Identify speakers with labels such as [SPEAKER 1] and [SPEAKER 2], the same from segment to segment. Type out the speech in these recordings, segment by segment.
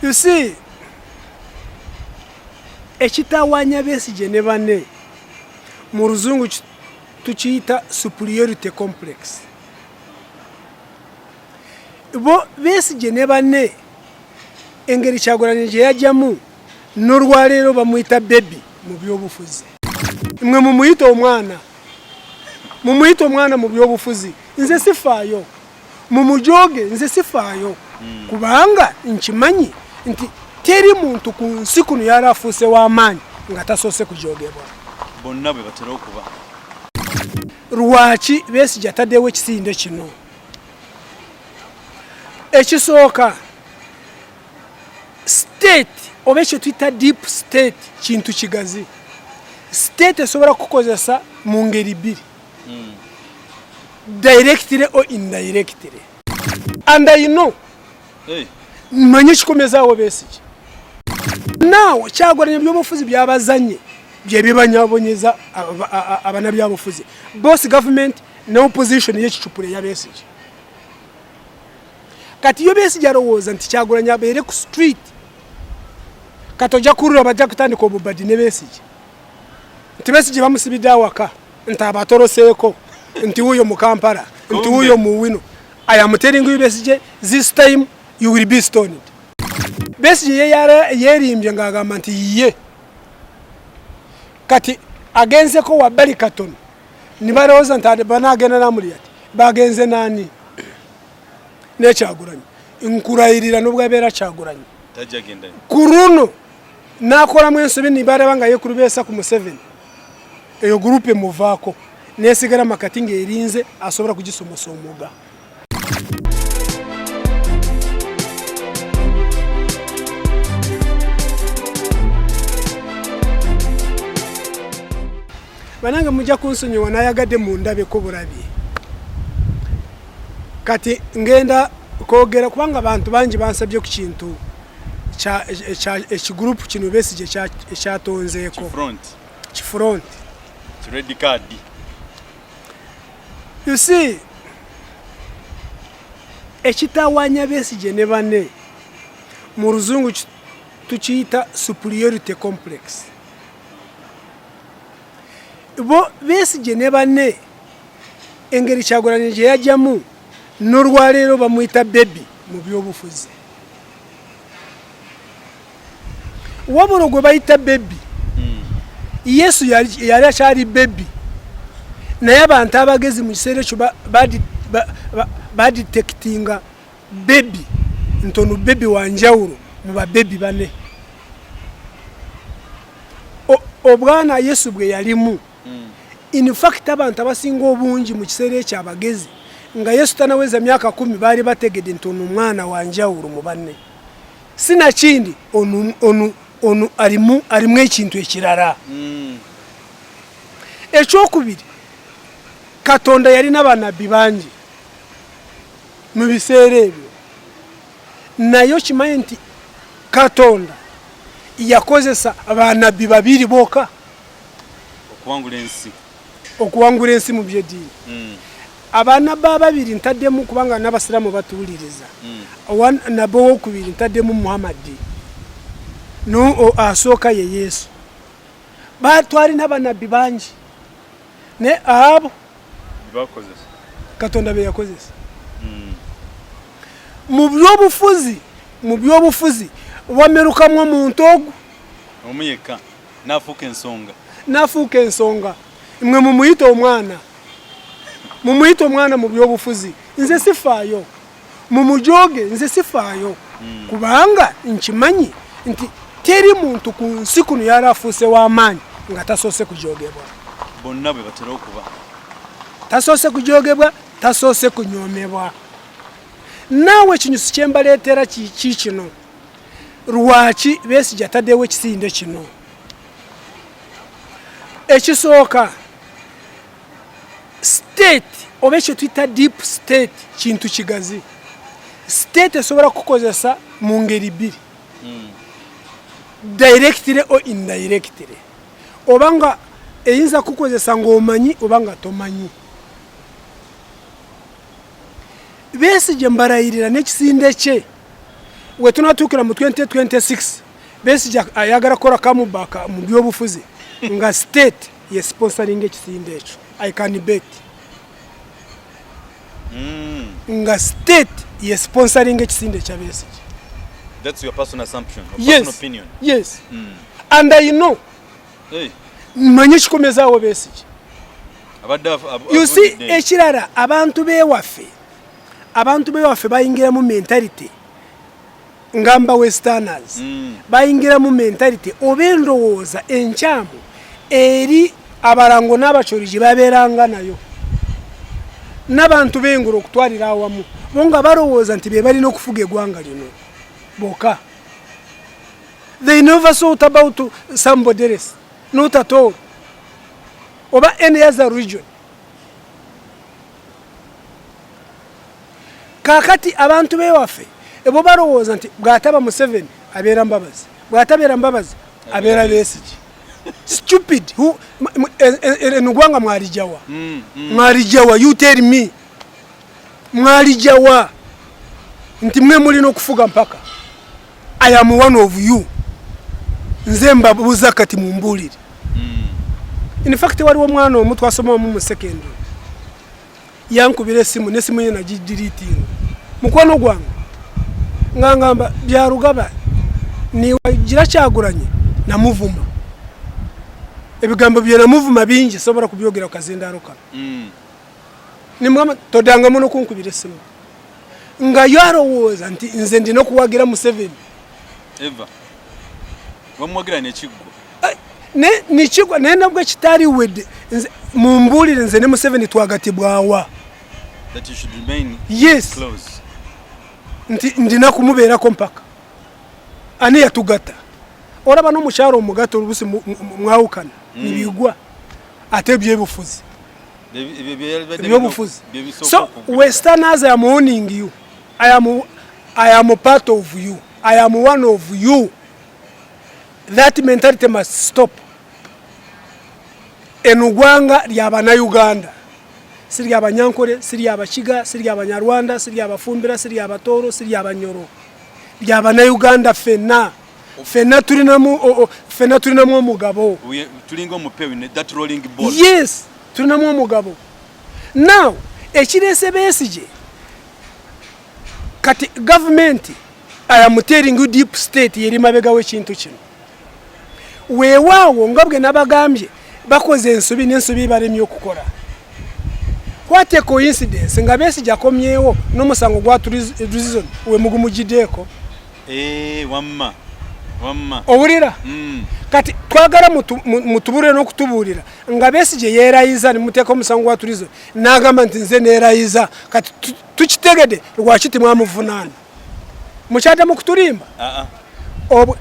[SPEAKER 1] You see, ekitawanya Besigye ne banne mu luzungu tukiyita superiority complex. Bo Besigye ne banne engeri Kyagulanyi gye yajjamu n'olwaleero bamuyita baby mu byobufuzi. Mwe mumuyita omwana, mumuyita omwana mu byobufuzi. Nze sifaayo, mumujoge, nze sifaayo kubanga nkimanyi nti teri muntu ku nsi kuno yali afuuse w'amaanyi nga tasoose kujogebwa.
[SPEAKER 2] Bonna bwe batera okuba.
[SPEAKER 1] Lwaki Besigye ataddewo ekisinde kino? Ekisooka, state oba ekyo tuyita deep state kintu kigazi. State esobola kukozesa mu ngeri bbiri, directly or indirectly, and I know
[SPEAKER 2] Hey.
[SPEAKER 1] manye ekikomezaawo Besigye. Naawe Kyagulanyi ebyobufuzi byabazanye byebibanyabonyeza abanabyabufuzi, both government ne opposition y'ekicupule ya Besigye. Kati yo Besigye alowooza nti Kyagulanyi abeere ku street, kati ojja kulula bajja kutandika obubadi ne Besigye nti Besigye bamusibidde awaka, nti abatoroseeko, nti wuuyo mu Kampala, nti wuuyo mu Wino. I am telling you Besigye, this time you will be stoned. Besigye ye yeerimbye ng'agamba nti ye kati agenzeko wabbali katono ne balowooza nti banaagenda n'Amuriat, bagenze nani ne Kyagulanyi. Nkulayirira n'obwabeera Kyagulanyi
[SPEAKER 2] Tajja genda.
[SPEAKER 1] ku luno n'akolamu ensobi ne balaba nga yeekulubeesa ku Museveni, eyo gurupu emuvaako nesigala makati ng'erinze asobola kugisomosa omuga. Banange mujja kunsonyiwa, nayagadde mundabeko bulabi. Kati ngenda kwogera kubanga abantu bangi bansabye ku kintu ekigurupu kino Besigye ekyatonzeeko.
[SPEAKER 2] Front.
[SPEAKER 1] Kifront.
[SPEAKER 2] Red card.
[SPEAKER 1] You see, ekitawanya Besigye ne banne mu luzungu tukiyita superiority complex. Bo Besigye ne banne engeri Kyagulanyi gye yajjamu n'olwaleero bamuyita baby mu byobufuzi. Wabula gwe bayita baby, Yesu yali akyali baby, naye abantu abagezi mu kiseera ekyo badetectinga baby nti ono baby wa njawulo mu babebi bane. Obwana Yesu bwe yalimu, in fact abantu abasinga obungi mu kiseera ekyo abagezi nga Yesu tanaweza myaka 10 baali bategedde nti ono omwana wa njawulo mu banne, sinakindi ono alimu ekintu ekirala. Ekyokubiri, Katonda yalina bannabbi bangi mu biseera ebyo, naye okimanyi nti Katonda yakozesa bannabbi babiri bokka
[SPEAKER 2] okuwangula ensi,
[SPEAKER 1] okuwangula ensi mu by'eddiini. Abanabbi ababiri ntaddemu kubanga n'abasiraamu batuwuliriza. Nabbi owokubiri ntaddemu Muhammadi, no asooka ye Yesu. Twalina bannabbi bangi, naye abo Katonda be yakozesa. Mu byobufuzi wamerukamu omuntu ogwo
[SPEAKER 2] omu yekka n'afuuka ensonga,
[SPEAKER 1] n'afuuka ensonga. Mwe mumuyita omwana, mumuyita omwana mu byobufuzi. Nze sifaayo, mumujoge, nze sifaayo kubanga nkimanyi nti teri muntu ku nsi kuno yali afuuse w'amaanyi nga tasoose kujogebwa.
[SPEAKER 2] Bonna bwe batera okuba.
[SPEAKER 1] Tasoose kujogebwa, tasoose kunyoomebwa. Naawe ekinyusi kye mbaleetera ki kino? Lwaki Besigye ataddewo ekisinde kino? Ekisooka, state oba ekyo tuyita deep state kintu kigazi. State esobola kukozesa mu ngeri bbiri, directly or indirectly, oba nga eyinza kukozesa ng'omanyi oba nga tomanyi. Besigye mbalayirira n'ekisinde kye. Wetunatuukira mu 2026, Besigye ayagala kukola comeback mu byobufuzi nga state ye sponsoring ekisinde ekyo. I can bet. Nga state ye sponsoring ekisinde ekya Besigye.
[SPEAKER 2] That's your personal assumption or
[SPEAKER 1] Yes.
[SPEAKER 2] personal opinion.
[SPEAKER 1] Yes. And I know.
[SPEAKER 2] Hey.
[SPEAKER 1] Mmanyi ekikomezaawo Besigye.
[SPEAKER 2] Abadde
[SPEAKER 1] You see,
[SPEAKER 2] avudde.
[SPEAKER 1] Ekirala, abantu bewaffe bayingiramu mentality ngamba westerners, bayingiramu mentality oba endowooza enkyamu eri abalango n'abacholi gye babeeranga nayo n'abantu b'engulu okutwalira awamu, bo nga balowooza nti be balina okufuga eggwanga lino bokka. They never thought about somebody else, not at all, oba any other region. Kaakati abantu bewaffe ebo balowooza nti bw'ataba Museveni abeera Mbabazi, bw'atabeera Mbabazi abeera Besigye. Stupid. Eno gwanga mwalijawa? Mwalijawa? You tell me, mwalijawa nti mwe mulina okufuga mpaka? I am one of you. Nze mbabuuza kati, mumbuulire. In fact, waliwo omwana omu twasomamu mu secondary, yankubira esimu nesimu ye nagideletinga, mukwano gwange, nga ngamba Byarugaba niwagira Kyaguranye namuvuma. Ebigambo bye namuvuma bingi, sobola kubyogera kazindalo kano. Nimugamba todangamu nokunkubira esimu, nga yo alowooza nti nze ndina okuwagira Museveni.
[SPEAKER 2] Eva wamuwagira nekiggwa.
[SPEAKER 1] Ne nikigwa, naye nabwo ekitaliwedde, mumbuulire, nze ne Museveni twagatibwawa?
[SPEAKER 2] That you should remain
[SPEAKER 1] Yes.
[SPEAKER 2] close.
[SPEAKER 1] Nti ndina kumubeerako mpaka. Ani yatugata? Olaba n'omukyalo omugatta olubusi mwawukana nibigwa, ate ebyebufuzi. Ebyobufuzi. So westerners, I am warning you. I am part of you. I am one of you. That mentality must stop. Eno gwanga lyabannayuganda, si lyabanyankole, si lyabakiga, si lyabanyarwanda, si lyabafumbira, si lyabatooro, si lyabanyoro, lyabannayuganda ffenna. Ffenna tulinamu ffenna tulinamu omugabo.
[SPEAKER 2] Tulinga omupewi, that rolling ball.
[SPEAKER 1] Yes, tulinamu omugabo. Now ekireese Besigye kati, gavumenti, I am telling you, deep state yeri mabega w'ekintu kino. Weewaawo nga bwe nabagambye, bakoze ensobi n'ensobi balemye okukola. What a coincidence nga Besigye akomyewo n'omusango gwa treason we mugumugiddeeko.
[SPEAKER 2] Eh, wamma wamma.
[SPEAKER 1] Owulira?
[SPEAKER 2] Mm.
[SPEAKER 1] Kati twagala mutubulire n'okutubuulira nga Besigye yeerayiza nemuteeka omusango gwa treason, n'agamba nti nze neerayiza. Kati tukitegedde lwaki timwamuvunaana. Mukyaddamu kutulimba?
[SPEAKER 2] Ah, ah.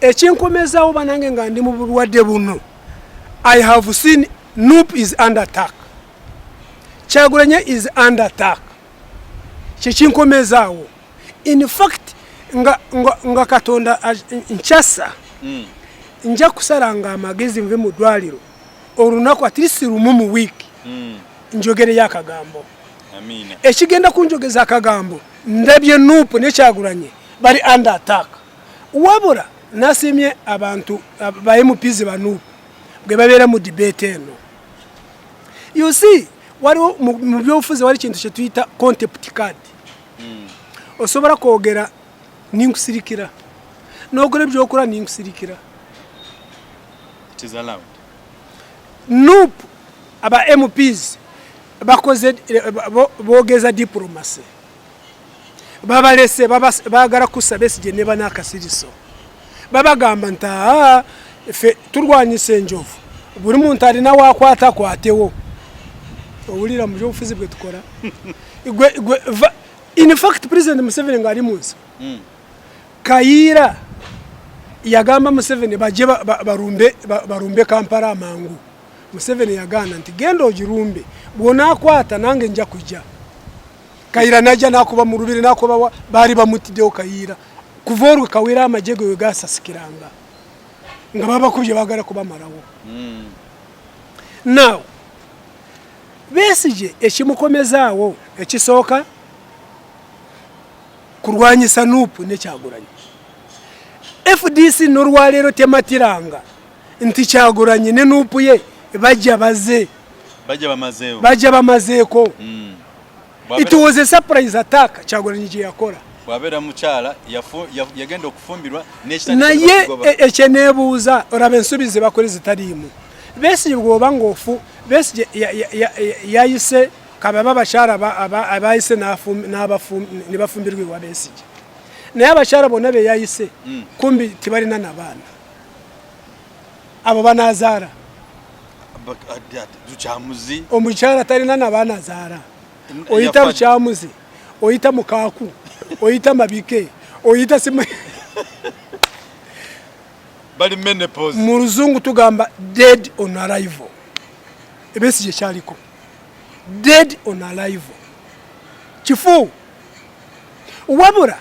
[SPEAKER 1] Ekinkomezawo banange nga ndi mu bulwadde buno, I have seen NUP is under attack, Kyagulanye is under attack. Kyekinkomezaawo. In fact, nga Katonda nkyasa, nja kusalanga amagezi nve mu ddwaliro olunaku at least lumu mu wiiki, njogereyo akagambo.
[SPEAKER 2] Amina.
[SPEAKER 1] Ekigenda kunjogeza akagambo, ndabye NUP nekyagulanye bali under attack. Wabula nasimye abantu ba MPs ba NUP bwe babeera mu debate eno. You see, waliwo mu byobufuzi wali kintu kyetuyita contempt card. Osobola kwogera ninkusirikira, nokola ebyokola ninkusirikira.
[SPEAKER 2] It is allowed.
[SPEAKER 1] NUP aba MPs bakoze boogeza diplomacy, babalese baagala kussa Besigye ne banakasiriso, babagamba nti aa, ffe turwanyisa enjovu, buli muntu alina wakwata akwatewo. Owulira mu byobufuzi bwe tukora? In fact, President Museveni ng'ali mu nsi, Kayiira yagamba Museveni bajje barumbe Kampala amangu. Museveni yagaana nti genda ogirumbe, bw'onaakwata nange nja kujja. Kayiira najja nakuba mu lubiri, nakuba, baali bamutiddewo Kayiira. Kuva olwo Kawiira amagye ge we gasasikiranga nga babakubye, baagala kubamalawo. Now Besigye ekimukomezaawo ekisooka, Kulwanyisa NUP ne Kyagulanyi. FDC n'olwaleero tematiranga nti Kyagulanyi ne NUP ye bajja baze.
[SPEAKER 2] Bajja bamazeewo.
[SPEAKER 1] Bajja bamazeeko. It was a surprise attack Kyagulanyi gye yakola.
[SPEAKER 2] Bw'abeera mukyala yagenda okufumbirwa
[SPEAKER 1] naye ekyeneebuuza olaba ensobi ze bakola ezitaliimu. Besigye bw'oba ng'ofu Besigye yayise kababa abakyala abayise ne bafumbirwa ewa Besigye, naye abakyala bonna be yayise kumbi tebalina na baana, abo banazaala. Omukyala talina na baana azaala, oyita Lukyamuzi, oyita Mukaaku, oyita Mabike, oyita sima
[SPEAKER 2] bali menopause.
[SPEAKER 1] Mu luzungu tugamba dead on arrival. Besigye kyaliko dead on arrival, kifu. Wabula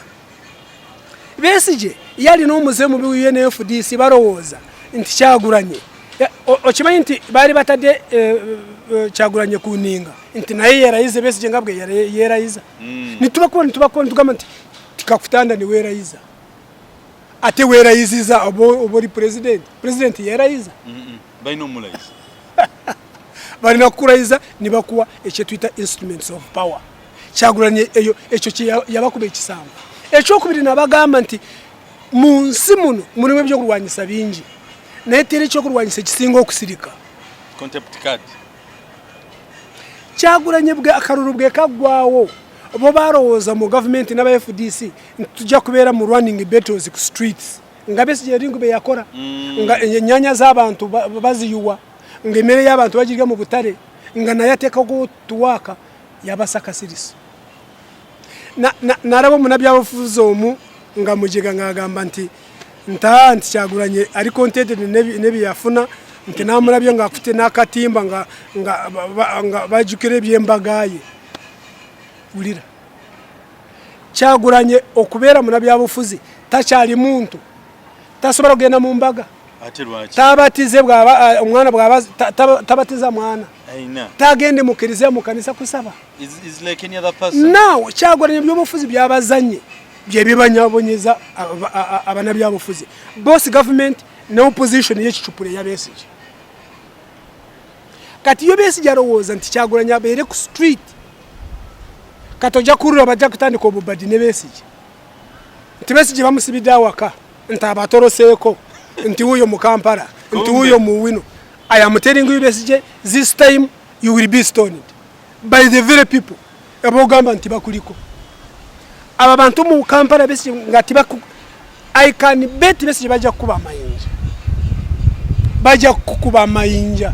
[SPEAKER 1] Besigye yalina omuze mubi wiye ne FDC, balowooza nti Kyagulanye, okimanyi nti baali batadde Kyagulanye ku nninga nti naye yerayize Besigye nga bwe yerayiza. Nitubakuba nitubakuba nitugamba nti tikakutanda niwerayiza, ate werayiziza oba oli president, president yerayiza.
[SPEAKER 2] Balina omulayiza.
[SPEAKER 1] Balina kukulayiza ne bakuwa ekyetuyita instruments of power. Kyagulanye eyo ekyo kye yabakuba ekisambo. Ekyokubiri nabagamba nti mu nsi muno mulimu ebyokulwanyisa bingi, naye teri ekyokulwanyisa ekisinga okusirika.
[SPEAKER 2] Contempt card.
[SPEAKER 1] Kyagulanye bwe akalulu bwe kaggwawo, bo balowooza mu gavumenti n'aba FDC nti tujja kubeera mu running battles ku streets, nga Besigye eringu bye yakola, nga ennyanya z'abantu baziyuwa, nga emmere y'abantu bagirya mu butale, nga naye ateekako tuwaaka yabasakasiriso. Nalaba omunabyabufuzi omu nga mujega ng'agamba nti ntaa nti Kyagulanye ali contented n'ebyeyafuna, nti namulabye ng'akute n'akatimba nga bajjukira eby'embaga ye. Wulira, Kyagulanye okubeera munabyabufuzi takyali muntu, tasobola kugenda mu mbaga, tabatize bwaba omwana bwaba tabatiza mwana, tagende mu kiriziya mu kanisa kusaba. Now Kyagulanye ebyobufuzi byabazanye bye bibanyabonyeza abanabyabufuzi, both government ne opposition y'ekicupuli eya Besigye. Kati yo Besigye alowooza nti Kyagulanye abeere ku street, kati ojja kuwulira bajja kutandika obubadi ne Besigye nti Besigye bamusibidde awaka, nti abatoroseeko, nti wuuyo mu Kampala, nti wuuyo mu wino. I am telling you Besigye, this time you will be stoned by the very people abogamba nti bakuliko. Aba bantu mu Kampala Besigye nga tibaku, I can bet Besigye bajja kukuba amayinja, bajja kukuba amayinja.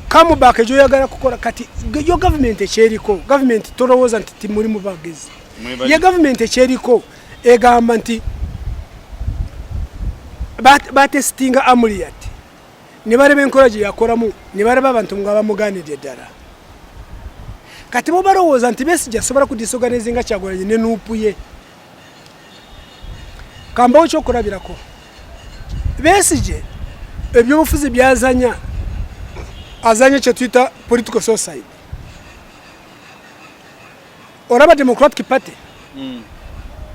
[SPEAKER 1] Come back egyoyagala kukola kati yo gavumenti ekyeriko, gavumenti tolowooza nti timuli mu bagezi. Ye gavumenti ekyeriko egamba nti batesitinga Amuriat ne balaba enkola gye yakolamu, ne balaba abantu nga bamugaanidde ddala. Kati bo balowooza nti Besigye asobola kudisorganizinga Kyagulanyi ne nuupu ye. Kambawo ekyokulabirako, Besigye ebyobufuzi byazanya, azanya kye tuyita political suicide. Olaba Democratic Party,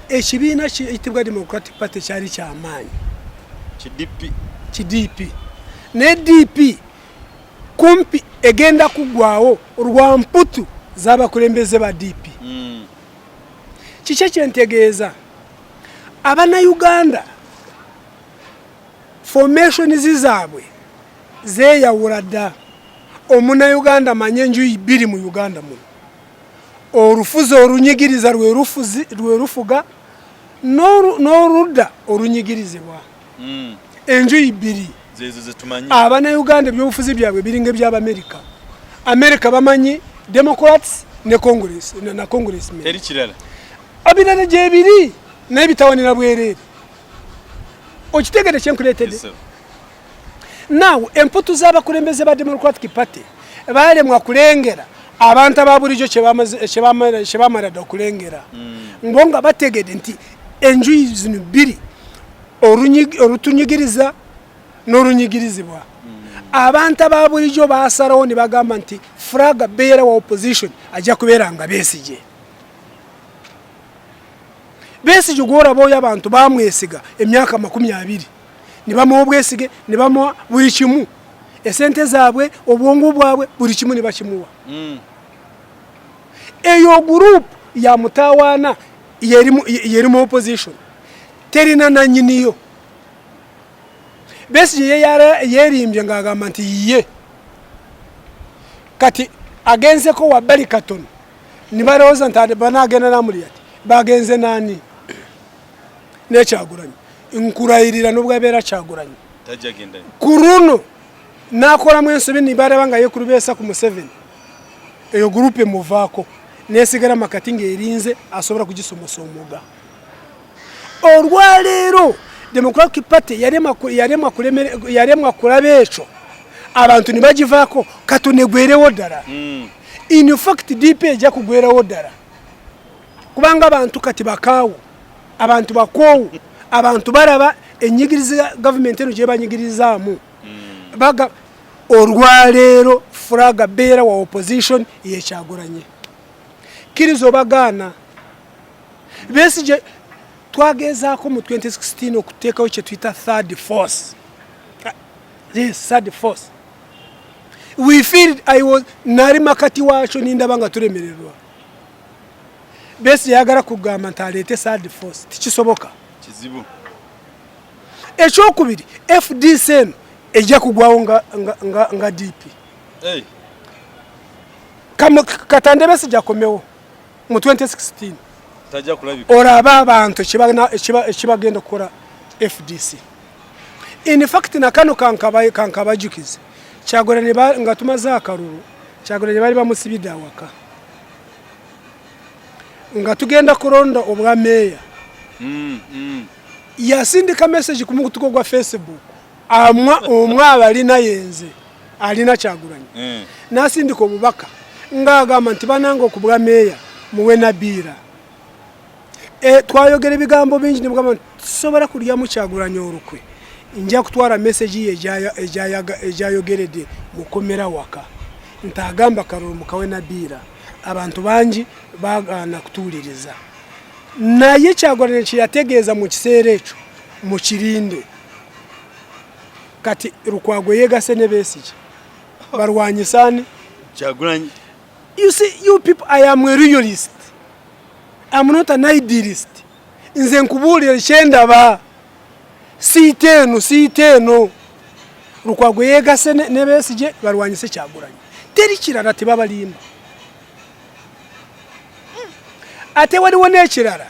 [SPEAKER 1] ekibiina kiyitibwa Democratic Party kyali kyamaanyi, ki DP, naye DP kumpi egenda kuggwawo lwa mputu z'abakulembeze ba DP. Kiki ekyentegeeza? Abannayuganda formations zaabwe zeeyawula dda. Omunnayuganda amanye enjuyi bbiri mu Uganda muno, olufuzi olunyigiriza lwe lufuga n'oludda olunyigirizibwa. Enjuyi bbiri. Abannayuganda ebyobufuzi byabwe biringa eby'Abamerika. Amerika bamanyi Democrats ne Congress na Congressmen.
[SPEAKER 2] Teri kirala.
[SPEAKER 1] Ebirala gyebiri naye bitawanira bwereere. Okitegedde kyenkuleetedde? Now emputu z'abakulembeze ba Democratic Party baalemwa kulengera abantu aba bulijjo kyebamala dda okulengera. Ngo nga bategedde nti enjuyi zino bbiri, olutunyigiriza n'olunyigirizibwa. Abantu aba bulijjo baasalawo ne bagamba nti flag bearer wa opposition ajja kubeera nga Besigye. Besigye gworaba oyo abantu bamwesiga emyaka 20, ne bamuwa obwesige, ne bamuwa buli kimu, esente zaabwe, obwongo bwabwe, buli kimu ne bakimuwa. Eyo group ya mutawaana yeri mu opposition, terina nanyiniyo. Besigye yerimbye ng'agamba nti ye kati agenzeko wabbali katono, nibalowooza nti banagenda n'Amuriat, bagenze nani n'eKyagulanyi. Nkurayirira n'obwabeera Kyagulanyi ku runo nakolamu ensobi, nibaraba nga yekulubeesa ku Museveni, eyo group emuvaako nesigala makati ng'erinze asobola kugisomosa omuga. Olwaleero Democratic Party yalemwa kulaba ekyo, abantu ne bagivaako katono egwerewo ddala. In fact, DP ejja kugwerawo ddala, kubanga abantu kati bakaawu, abantu bakoowu, abantu balaba enyigiriza gavumenti eno gyebanyigirizaamu. Baga olwaleero flag bearer wa opposition yeKyagulanye, kkiriza obagaana. Besigye twagezaako mu 2016 okuteekawo kye tuyita third force. Yes, third force. We feel I was nali makati waakyo, nindaba nga tulemererwa. Besigye yagala kugamba nti aleete third force, tikisoboka.
[SPEAKER 2] Kizibu.
[SPEAKER 1] Ekyokubiri, FDC eno ejja kugwawo nga DP.
[SPEAKER 2] Hey.
[SPEAKER 1] Katande Besigye akomewo mu 2016.
[SPEAKER 2] Tajja kulabika.
[SPEAKER 1] Olaba abantu ekibagenda okukola FDC. In fact, nakano kankabajukize, Kyagulanyi nga tumaze akalulu, Kyagulanyi bali bamusibidde awaka nga tugenda kulonda obwa meeya. Yasindika message ku mukutuko gwa Facebook, amwa omwaba alina yenze alina Kyagulanyi. Nasindika obubaka ng'agamba nti banange, okubwa meeya muwe Nabiira. Twayogera ebigambo bingi nebugamba nti tusobola kulyamu Kyagulanyi olukwe, nja kutwala message ye egyayogeredde mukomera waka nti agamba kalulu mukawe Nabiira. Abantu bangi bagaana kutuwuliriza, naye Kyagulanyi kyeyategeeza mu kiseera ekyo mukirinde. Kati Lukwago yegase ne Besigye barwanyisa ani?
[SPEAKER 2] Kyagulanyi.
[SPEAKER 1] You see, you people, I am a realist, I'm not an idealist. Nze nkubuulira kyendaba, siita eno, siita eno. Lukwago yegase ne Besigye barwanyise Kyagulanyi, teri kirala, tebabalimba. Ate waliwo n'ekirala,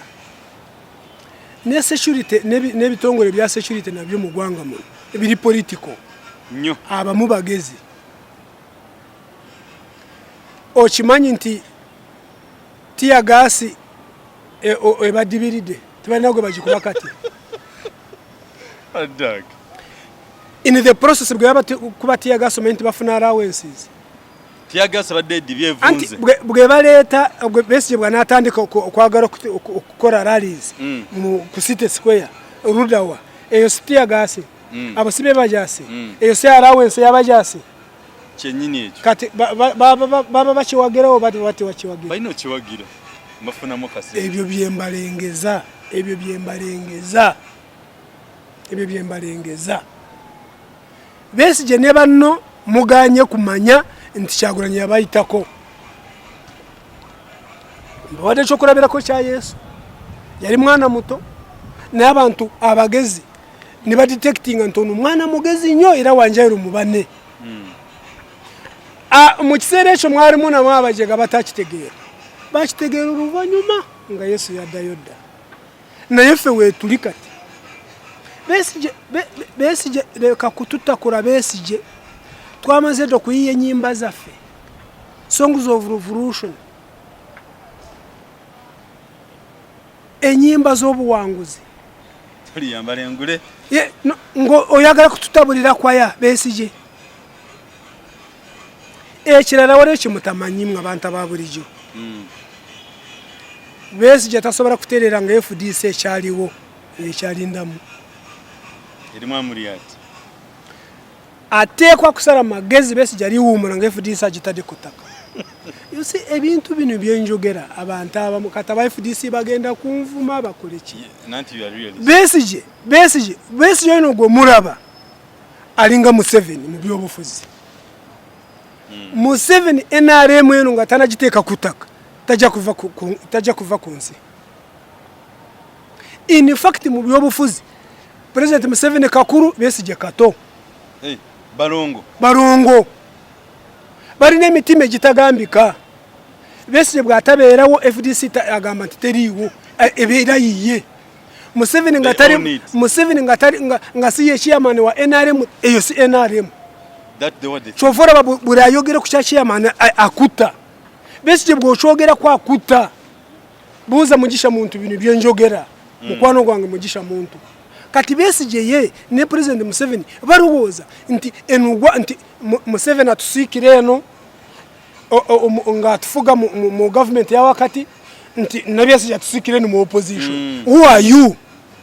[SPEAKER 1] ne security n'ebitongole bya security nabyo mu ggwanga muno biri political.
[SPEAKER 2] Nnyo.
[SPEAKER 1] Abamu bagezi. Okimanyi nti tear gas ebadibiridde, tebalina gwe bagikuba kati.
[SPEAKER 2] Adak.
[SPEAKER 1] In the process bwe baba kuba tear gas, omanyi nti bafuna allowances.
[SPEAKER 2] Tear gas abadde edibye
[SPEAKER 1] Anti
[SPEAKER 2] evunze.
[SPEAKER 1] Bwe baleeta Besigye bw'anaatandika okwagala okukola rallies mu ku City Square Rudawa, eyo si tear gas? Abo si be bajasi? Eyo si allowance y'abajasi?
[SPEAKER 2] Kyennyini ekyo.
[SPEAKER 1] Kati baba bakiwagirawo bati bati bakiwagira.
[SPEAKER 2] Balina okiwagira, bafunamu kasente.
[SPEAKER 1] Ebyo byembalengeza, ebyo byembalengeza, ebyo byembalengeza. Besigye ne banno muganye kumanya nti Kyagulanyi yabayitako. Mbawadde ekyokulabirako kya Yesu, yali mwana muto, naye abantu abagezi ne badetectinga nti ono mwana mugezi nnyo era wanjawulo mu banne. Mu kiseera ekyo mwalimu namwe abajega batakitegeera, bakitegeera oluvannyuma nga Yesu yaddayo dda. Naye ffe weetuli kati. Besigye leka kututakula. Besigye twamaze dda okuyiya ennyimba zaffe, songs of revolution, ennyimba z'obuwanguzi.
[SPEAKER 2] Tuliyambala engule.
[SPEAKER 1] No, ngo oyagala kututabulira kwaya Besigye. Ekirala waliwo kimutamanyi mwe abantu aba bulijjo. Besigye tasobola kutereera nga FDC ekyaliwo ekyalindamu.
[SPEAKER 2] Erimu Amuriat.
[SPEAKER 1] Ateekwa kusala magezi. Besigye aliwuumula nga FDC agitadde ku ttaka. You see, ebintu bino byenjogera abantu abamu kati aba FDC bagenda kunvuma bakole ki?
[SPEAKER 2] Nanti you are realist.
[SPEAKER 1] Besigye, Besigye, Besigye ono gwe mulaba alinga Museveni mu byobufuzi. Museveni NRM eno nga tanagiteeka ku ttaka tajja kuva ku nsi. In fact mu byobufuzi President Museveni kakulu, Besigye kato.
[SPEAKER 2] Hey, balongo.
[SPEAKER 1] Balongo balina emitima egitagambika. Besigye bw'atabeerawo FDC agamba nti teriiwo, ebeera yiye. Museveni nga
[SPEAKER 2] They
[SPEAKER 1] tali
[SPEAKER 2] own it.
[SPEAKER 1] Museveni nga tali nga si ye chairman wa NRM, eyo si NRM.
[SPEAKER 2] That the what they
[SPEAKER 1] Kyova olaba buli ayogera ku kya chairman akutta. Besigye bw'okyogerako akutta. Buuza Mugisha Muntu bino byenjogera. Mukwano gwange Mugisha Muntu. Kati Besigye ye ne President Museveni balowooza nti enugwa nti Museveni atusiikira eno ng'atufuga mu government ya wakati, nti ne Besigye atusiikira eno mu opposition. Who are you?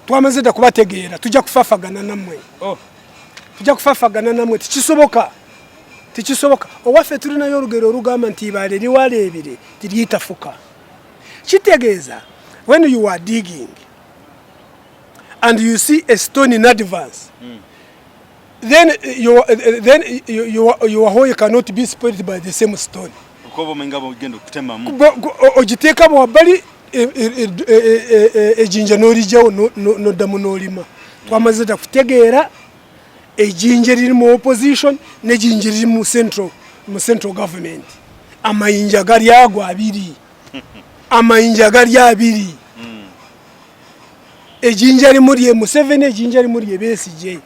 [SPEAKER 1] Twamaze dda kubategeera, tujja kufafagana nammwe.
[SPEAKER 2] Oh.
[SPEAKER 1] Tujja kufafagana nammwe, tikisoboka. Tikisoboka. Owaffe tulinayo olugero olugamba nti ibaale liwaleebire tiryitafuka. Kitegeeza when you are digging and you see a stone in advance, then your hoe cannot be spoiled by the same stone.
[SPEAKER 2] Kuko bomenga bogenda okutemamu.
[SPEAKER 1] Ogiteeka wabbali ejjinja n'olijjawo n'oddamu n'olima. Twamaze dda kutegeera ejjinja eriri mu opposition n'ejjinja eriri mu central government. Amayinja gali ago abiri, amayinja gali abiri. Ejjinja limu lye Museveni, ejjinja limu lye Besigye.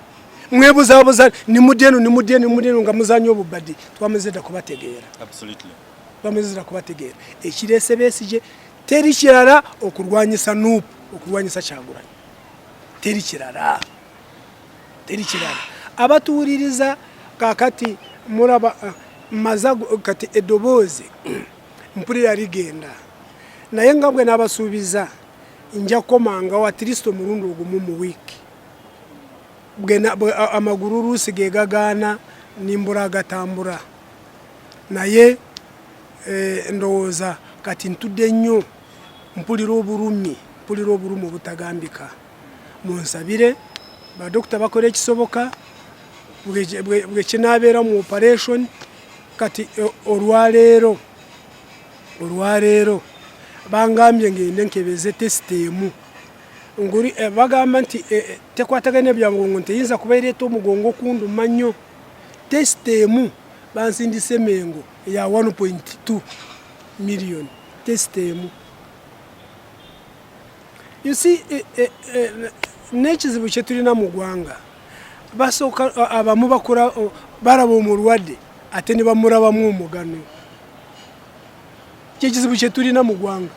[SPEAKER 1] Mwebuzaabuza nimudde eno, nimudde eno, nimudde eno nga muzanya obubadi. Twamaze dda kubategeera. Twamaze dda kubategeera. Ekireese Besigye teri kirala okulwanyisa NUP, okulwanyisa Kyagulanyi, teri kirala, teri kirala. Abatuwuliriza kakati mulaba maza kati eddoboozi mpulira ligenda, naye nga bwe nabasuubiza nja kukomangawo at least omulundi ogumu mu wiiki. Amagulu oluusi ge gagaana nimbula agatambula, naye ndowooza kati ntudde nnyo, mpulira obulumi, mpulira obulumi obutagambika. Munsabire badokita bakole ekisoboka bwe kinaabeera mu operation. Kati olwaleero bangambye ngende nkebeze test emu nguri, bagamba nti tekwatagana bya mugongo, nti eyinza kuba ereeta omugongo okunduma nnyo. Test emu bansindise Mengo ya 1.2 million, test emu. You see, n'ekizibu kye tulina mu ggwanga, basooka abamu bakula balaba omulwadde ate ne bamulabamu omugano. Kyekizibu kye tulina mu ggwanga.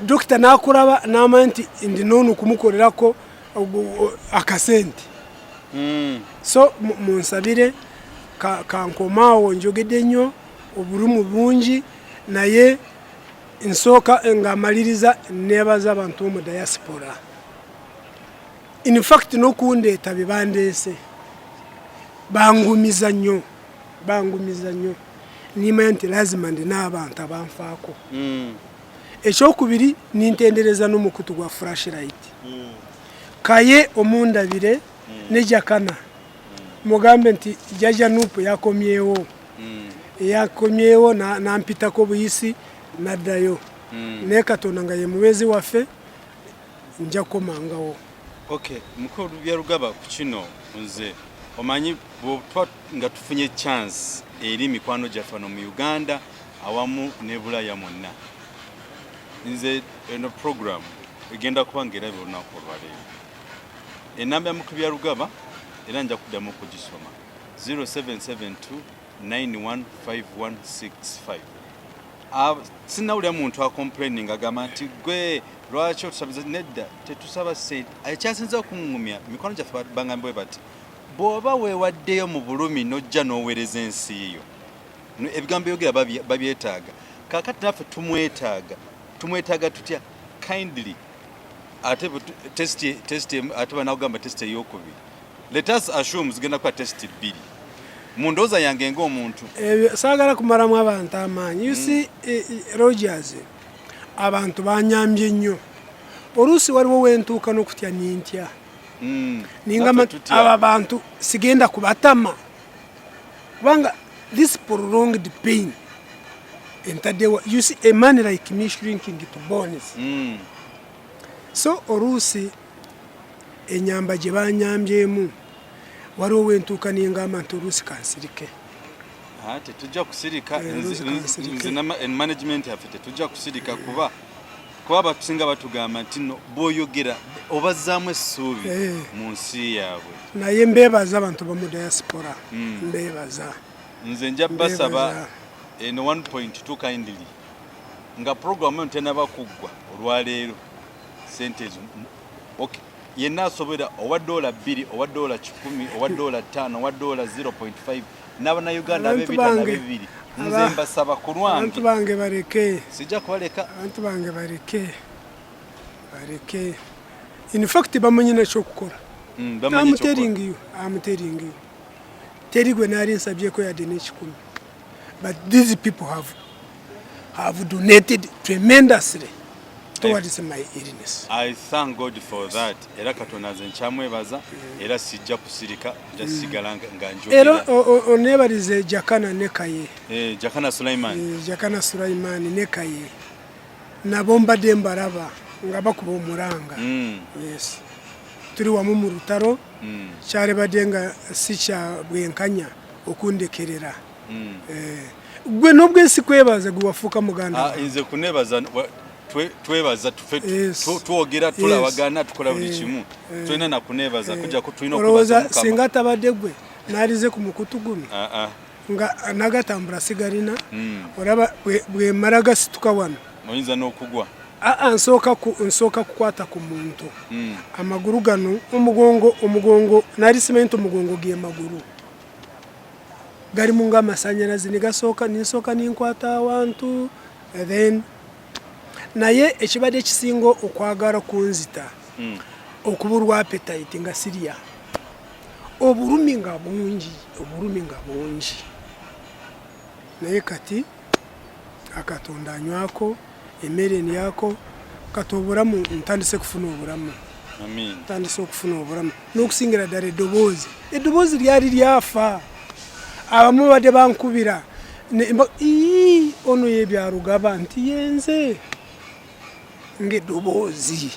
[SPEAKER 1] Dokita n'akulaba n'amanya nti ndi noono kumukolerako akasente. So munsabire kankomaawo njogedde nnyo, obulumu bungi, naye nsooka nga maliriza nebaza abantu bo mu diaspora. In fact n'okundeeta bye bandeese bangumiza nnyo, bangumiza nnyo, nimanya nti lazima ndi n'abantu abanfaako. Ekyokubiri, nintendereza n'omukutu gwa Flashlight. Kaye omundabire ne Jakana, mugambe nti jjajja NUP yakomyewo, yakomyewo nampitako buyisi naddayo. Naye Katonda nga ye mubeezi waffe, nja kukomangawo.
[SPEAKER 2] Okay, mukulu Byarugaba, ku kino nze omanyi bwotuba nga tufunye chance eri mikwano gyaffe wano mu Uganda awamu ne Bulaya mwonna, nze eno program egenda kuba ngaerabye olunaku olwaleero. Enamba ya mukulu Byarugaba era nja kuddamu okugisoma: 0772 915165. Sinnawulira muntu acomplaining agamba nti gwe lwaki otusabiza. Nedda, tetusaba sente. Ekyasinza okuŋŋumya, mikwano gyaffe bagambye bati bw'oba weewaddeyo mu bulumi n'ojja n'oweereza ensi yo, ebigambo byogera babyetaaga. Kaakati naffe tumwetaaga. Tumwetaaga tutya? Kindly, ate test ate banakugamba test eyokubiri, let us assume zigenda kuba test bbiri. Mu ndowooza yange ng'omuntu.
[SPEAKER 1] Ebyo saagala kumalamu abantu amaanyi. You see, Rogers, abantu banyambye nnyo. Oluusi waliwo wentuuka n'okutya nintya. Ningamba
[SPEAKER 2] Naffe tutya.
[SPEAKER 1] Aba bantu sigenda kubatama, kubanga this prolonged pain entaddewa. You see, a man like me shrinking to bones. So oluusi enyamba gye banyambyemu, waliwo wentuuka ningamba nti oluusi kansirike.
[SPEAKER 2] Ah, tetujja kusirika.
[SPEAKER 1] Eh, oluusi kansirike.
[SPEAKER 2] Nze management yaffe tetujja kusirika, kuba batusinga batugamba nti no bw'oyogera obazzaamu essuubi mu nsi yaabwe.
[SPEAKER 1] Naye mbeebaza abantu bamu diaspora, mbeebaza.
[SPEAKER 2] Nze nja basaba
[SPEAKER 1] Mbeebaza.
[SPEAKER 2] eno 1.2 kindly, nga program eno tenaba kuggwa olwaleero, sente ezo okay, yenna asobera owa $2, owa $100, owa $5, owa $0.5, n'abannayuganda
[SPEAKER 1] Abantu
[SPEAKER 2] ab'ebitaano,
[SPEAKER 1] bange,
[SPEAKER 2] ab'ebibiri, nze mbasaba ku lwange.
[SPEAKER 1] Abantu bange baleke.
[SPEAKER 2] Sijja kubaleka.
[SPEAKER 1] Abantu bange baleke, baleke. In fact bamanyi nekyokukola.
[SPEAKER 2] Bamanyi
[SPEAKER 1] I'm
[SPEAKER 2] ekyokukola.
[SPEAKER 1] telling you, I'm telling you, teri gwe naali nsabyeko yadde n'ekikumi, but these people have donated tremendously towards my illness.
[SPEAKER 2] I thank God for that. Era Katonda nze nkyamwebaza, era sijja kusirika, nja sigala nga
[SPEAKER 1] Era
[SPEAKER 2] njogera.
[SPEAKER 1] Oneebalize Jakana ne Kaye.
[SPEAKER 2] Eh, Jakana Sulaiman.
[SPEAKER 1] Eh, Jakana Sulaiman ne Kaye, nabo mbadde mbalaba nga bakuba omulanga. Yes, tuli wamu mu lutalo. Kyalibadde nga si kya bwenkanya okundekerera. Eh, gwe n'obwensi kwebaza, gwe wafuuka muganda
[SPEAKER 2] Ah,
[SPEAKER 1] wange.
[SPEAKER 2] nze kunebaza twebaza tufe twogera, tulabagana, tukola buli kimu. Tulina nakunebaza kujja tulina
[SPEAKER 1] Olowooza
[SPEAKER 2] okubaza Mukama.
[SPEAKER 1] singa atabadde gwe naalize ku mukutu guno,
[SPEAKER 2] Ah, ah.
[SPEAKER 1] nga nagatambula sigalina. Olaba bwe mara gasituka wano,
[SPEAKER 2] Oyinza n'okugwa.
[SPEAKER 1] Aa, nsooka kukwata ku muntu. Amagulu gano, omugongo nali simanyi nti omugongo ge magulu galimu ng'amasanyalaze, nigasooka ninsooka ninkwata awantu, then naye ekibadde kisinga okwagala kunzita, okubulwa appetite, nga sirya, obulumi nga bungi, obulumi nga bungi. Naye kati akatonda anywako emmere ndyako, kati obulamu ntandise kufuna obulamu.
[SPEAKER 2] Amin.
[SPEAKER 1] Ntandise okufuna obulamu n'okusingira ddala eddoboozi lyali lyafa. Abamu badde bankubira "Ii, ono ye Byarugaba?" Nti yenze, ng'eddoboozi.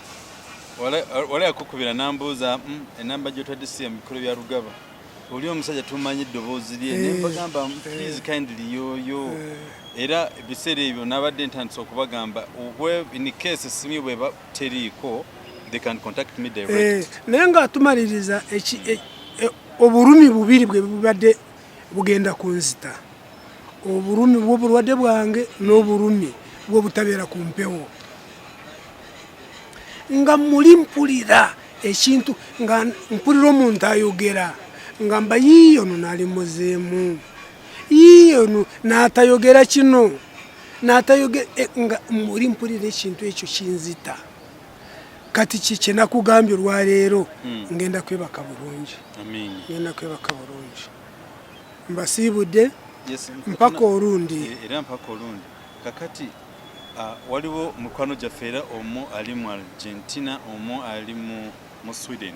[SPEAKER 2] Wala yakukubira nambuuza, enamba gyotwadde si ya mikolo bya Rugaba, oli omusajja tumanyi eddoboozi lye." Ne mbagamba, "Please kindly, yoyo." Era ebiseera ebyo nabadde ntandise okubagamba in case esimu bweba teriiko, they can contact me direct.
[SPEAKER 1] Eh, naye ng'atumaliriza obulumi bubiri bwe bubadde bugenda kunzita: obulumi bw'obulwadde bwange n'obulumi bw'obutabeera ku mpewo, nga muli mpulira ekintu, nga mpulira omuntu ayogera, nga mba yiiyo no nali muzeemu, yiiyo no n'atayogera kino n'atayogera, nga muli mpulira ekintu ekyo kinzita. Kati kyenakugambye olwaleero, ngenda kwebaka bulungi.
[SPEAKER 2] Amin.
[SPEAKER 1] Ngenda kwebaka bulungi, mbasiibudde.
[SPEAKER 2] Yes,
[SPEAKER 1] Mpaka olundi.
[SPEAKER 2] Era mpaka olundi. Kakati waliwo mukwano gyaffe, era omu ali mu Argentina, omu ali mu Sweden,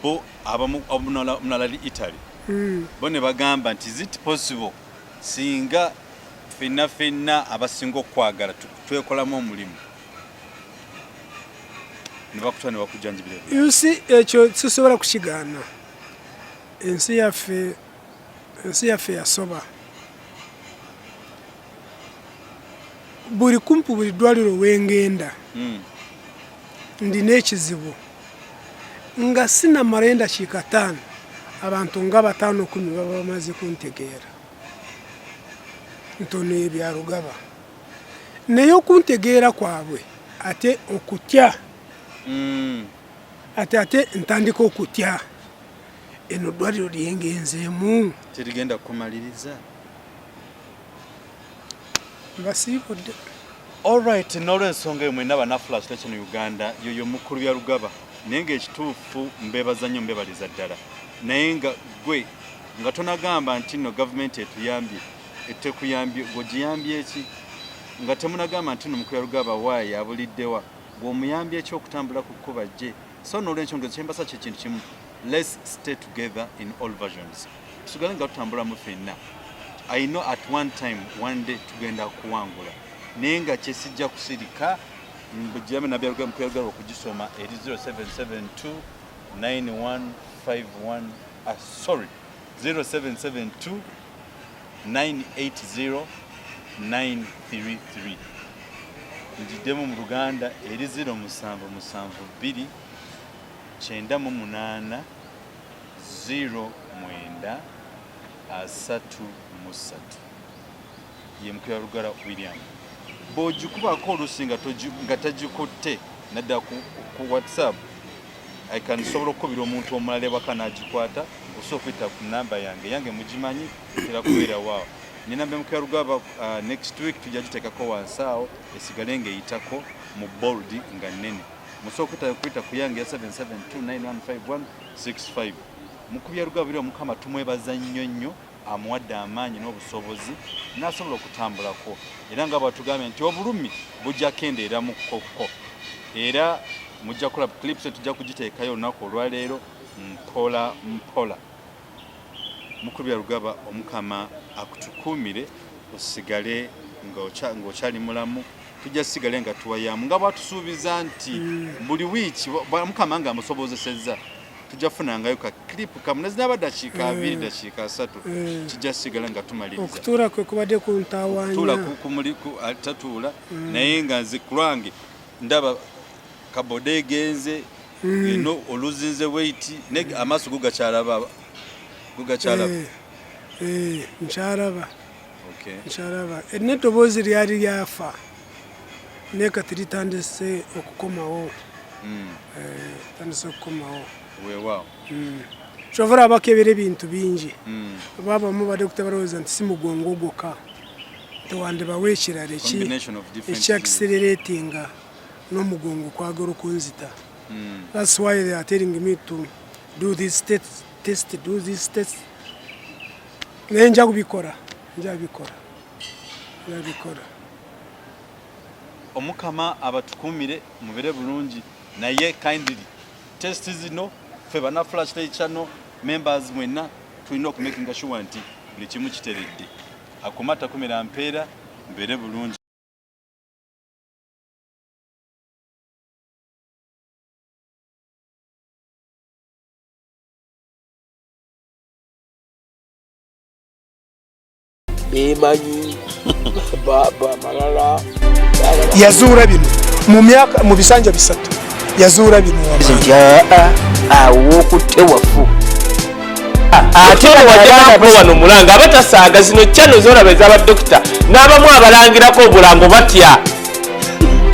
[SPEAKER 2] bo abamu, omulala ali Italy. Bo ne bagamba nti, "Is it possible singa ffenna ffenna abasinga okwagala twekolamu omulimu ne bakutwala ne bakujjanjibira ebweru?"
[SPEAKER 1] You see, ekyo sisobola kukigaana. Ensi yaffe yasoba. Buli kumpi buli ddwaliro wengenda, ndina ekizibu, nga sinamala endakiika 5, abantu nga 5, 10 baba bamaze kuntegeera ntono ebyarugaba. Naye okuntegeera kwabwe ate okutya, ate ntandika okutya, eno ddwaliro lyengenzeemu
[SPEAKER 2] Terigenda kumaliriza.
[SPEAKER 1] Mbasiibudde.
[SPEAKER 2] Alright, n'olwensonga eyo, mwenna bannaflash Station Uganda, yoyo mukulu Byarugaba. Naye ng'ekituufu mbeebaza nnyo, mbebaliza ddala. Naye nga gwe Nga tonagamba nti nno gavumenti etuyambye, tekuyambye, gw'ogiyambye ki? Nga temunagamba nti nno Mukubyalugaba waayi abuliddewa, gw'omuyambye ki okutambula ku kkuba gye? So n'olwensonga ezo kyembasa kye kintu kimu, let's stay together in all versions, tusigale nga tutambulamu ffenna. I know at one time, one day tugenda kuwangula, naye nga kyesijja kusirika. Mbugiramu nabyaluga Mukubyalugaba okugisoma eri 0772 9151, ah, sorry, 0772 980 933. Ngiddemu mu Luganda eri 0772 98 09 33. Ye Mukubyalugaba William. Bw'ogikubako oluusi nga tagikutte naddala ku WhatsApp, I can sobola okukubira omuntu omulala ewaka n'agikwata. Osobola okuyita ku namba yange, yange mugimanyi, etera kubeera waawo. Nenamba Mukubyalugaba, next week tujja giteekako wansi awo esigale ng'eyitako mu bold nga nnene. Musobola okuyita ku yange ya 772915165. Mukubyalugaba biri, Omukama tumwebaza nnyo nnyo, amuwadde amaanyi n'obusobozi n'asobola okutambulako, era nga bwatugambye nti obulumi bujja kendeera mu kkokko, era mujja kukola clips, tujja kugiteekayo olunaku olwaleero mpola mpola. Mukubyalugaba, Omukama akutukuumire, osigale ng'okyali mulamu. Tujja sigale nga tuwayamu nga bwatusuubiza nti buli wiiki Mukama nga amusobozesezza tujja kufunangayo ka clip kamu, nezinaba dakiika 20, dakiika 30, kijja sigala nga tumaliriza.
[SPEAKER 1] Okutuula kwe kubadde
[SPEAKER 2] okutuula
[SPEAKER 1] kuntawaanya.
[SPEAKER 2] Tatuula, naye nga nze ku lwange ndaba kaboda egenze eno, oluzinze weight, ne amaaso go gakyalaba, go gakyalaba.
[SPEAKER 1] Eh, nkyalaba. Nkyalaba. N'eddoboozi lyali lyafa, naye kati litandise okukomawo. Litandise okukomawo.
[SPEAKER 2] Weewaawo.
[SPEAKER 1] Kyova olaba bakebera ebintu bingi. Babamu badokita balowooza nti si mugongo gwokka, tewandibawo ekirala eki
[SPEAKER 2] Combination of different
[SPEAKER 1] ekyakisereratinga n'omugongo kwagala okunzita. That's why they are telling me to do this test, do this test, naye nja kubikora, nja bikora, nja bikora.
[SPEAKER 2] Omukama abatukuumire, mubere bulungi, naye kindly test zino ffe bana Flashlight Channel members mwenna tulina okumakinga sure nti buli kimu kiteredde. Akuma takumira mpeera, mbeere bulungi.
[SPEAKER 3] Bemanyi bamalala.
[SPEAKER 1] Yazuula bino mu myaka, mu bisanja 3 yazuula bino.
[SPEAKER 3] Nti aa, awo okutte wafu.
[SPEAKER 4] Ate wajja wano mulanga abatasaaga zino channel zolaba ez'abadokita n'abamu abalangirako obulango batya.